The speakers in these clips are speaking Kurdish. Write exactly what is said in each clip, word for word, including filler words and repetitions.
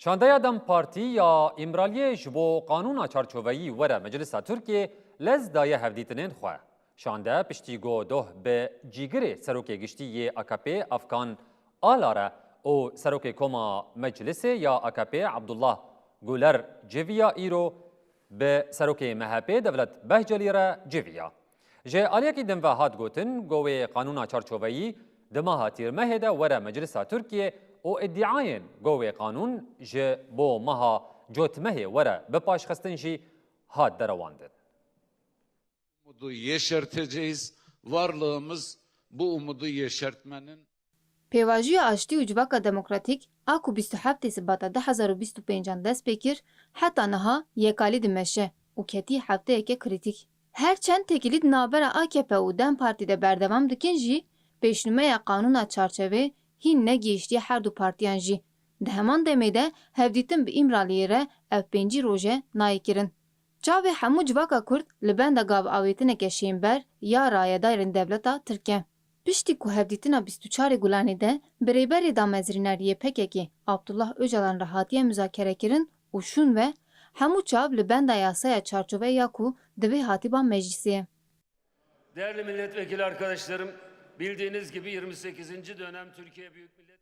Şandeya DEM Partî ya Îmraliyê ji bo qanûna çarçoveyî were Meclisa Tirkiyê lez daye hevdîtinên xwe. Şande piştî ku doh bi cîgirê serokê giştî yê A K P Efkan Ala re û serokê koma Meclisê ya A K P Abdullah Guler civiya, îro bi serokê M H P Devlet Bahçelî re civiya. Ji aliyekî din ve hat gotin, ku wê qanûna çarçoveyî di meha Tîrmehê de were Meclisa Tirkiyê û îdiayên ku wê qanûn ji bo meha Cotmehê were bipaşxistin jî hat derewandin. Umudu yeşerteceğiz. Varlığımız bu umudu yeşertmenin Pêvajoya aştî û civaka demokratîk a ku bîst û heftê Sibata du hezar û bîst û pêncan dest pê kir, heta niha yekalî dimeşe û ketî hefteyeke krîtîk. Her çend têkilî di navbera A K P û DEM Partî de berdewam dikin jî, pêşnûmeya qanûna çarçevê hîn negihiştiye her du partiyan jî. Di heman demê de hevdîtin bi Îmraliyê re ev pêncî roj e nayê kirin. Çavê hemû civaka Kurd li benda gavavêtineke şênber ya rayedarên dewleta Tirk e. Piştî ku hevdîtina bîst û çarê Gulanê de bi rêberê damezrîner yê P K K'ê Abdullah Ocalan re hatiye muzakerekirin û şûn ve, hemû çav li benda yasaya çarçoveya ku divê hatîba meclîsê ye. Değerli milletvekili arkadaşlarım, bildiğiniz gibi yirmi sekizinci dönem Türkiye Büyük Millet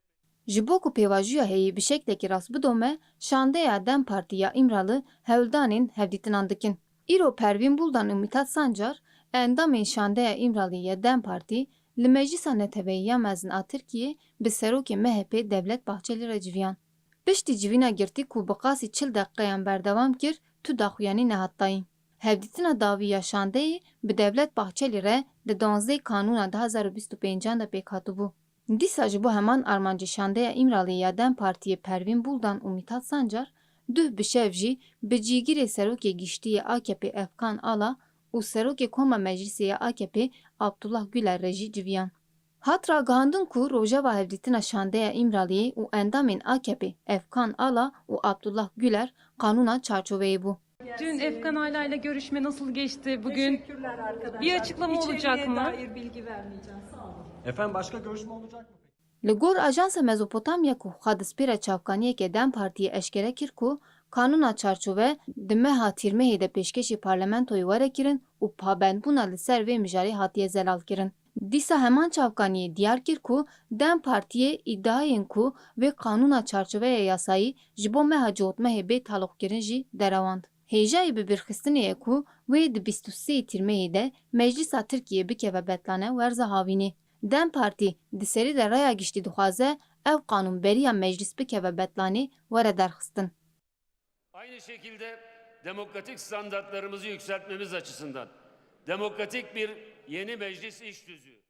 Ji bo ku pêvajoya heyî bi şeklekî rast bidome, şandeya DEM Partî ya Îmrali hewldanên hevdîtinan dikin. Îro Pervîn Buldan û Mithat Sancar, endamên şandeya Îmralî ya DEM Partî, li Meclisa Neteweyî ya Mezin a Tirkiyê bi serokê M H P Devlet Bahçelî re civiyan. Piştî civîna girtî ku bi qasî çil deqîqeyan berdewam kir, tu daxuyanî nehat dayîn. Hevdîtina dawî ya şandeyê bi Devlet Bahçelî re di duwazdeh Kanûna du hezar û bîst û pêncan de pêk hatibû. Dîsa ji bo heman armancê şandeya Îmraliyê ya DEM Partiyê Pervîn Buldan û Mithat Sancar duh bi şev jî bi cîgirê serokê giştî yê A K P Efkan Ala û serokê koma meclîsê ya A K P Abdullah Guler re jî civiyan. Hat ragihandin ku rojeva hevdîtina şandeya Îmraliyê û endamên A K P Efkan Ala û Abdullah Guler qanûna çarçoveyê bû. Dün Efkan Ala ile görüşme nasıl geçti? Bugün Teşekkürler arkadaşlar. Bir açıklama İçeriye olacak mı? dair bilgi vermeyeceğim. Sağ olun. Efendim başka görüşme olacak mı? Li gor Ajansa Mezopotamya ku xwe dispêre çavkaniyeke DEM Partiyê eşkere kir ku kanûna çarçove di meha Tîrmehê de pêşkêşî parlamentoyê were kirin û pabendbûna li ser vê mijarê hatiye zelalkirin. Dîsa heman çavkaniyê diyar kir ku DEM Partiyê îdiayên ku vê qanûna çarçoveya yasayî ji bo meha Cotmehê bê taloqkirin jî derewand. Hêjayî bibîrxistinê ye ku wê di bîst û sê Tîrmehê de Meclîsa Tirkiyê bikeve betlane werza havînê. DEM Partî di serî de raya giştî dixwaze ev qanûn beriya Meclîs bikeve betlanê were derxistin. Aynı şekilde demokratik standartlarımızı yükseltmemiz açısından demokratik bir yeni meclis iş tüzüğü.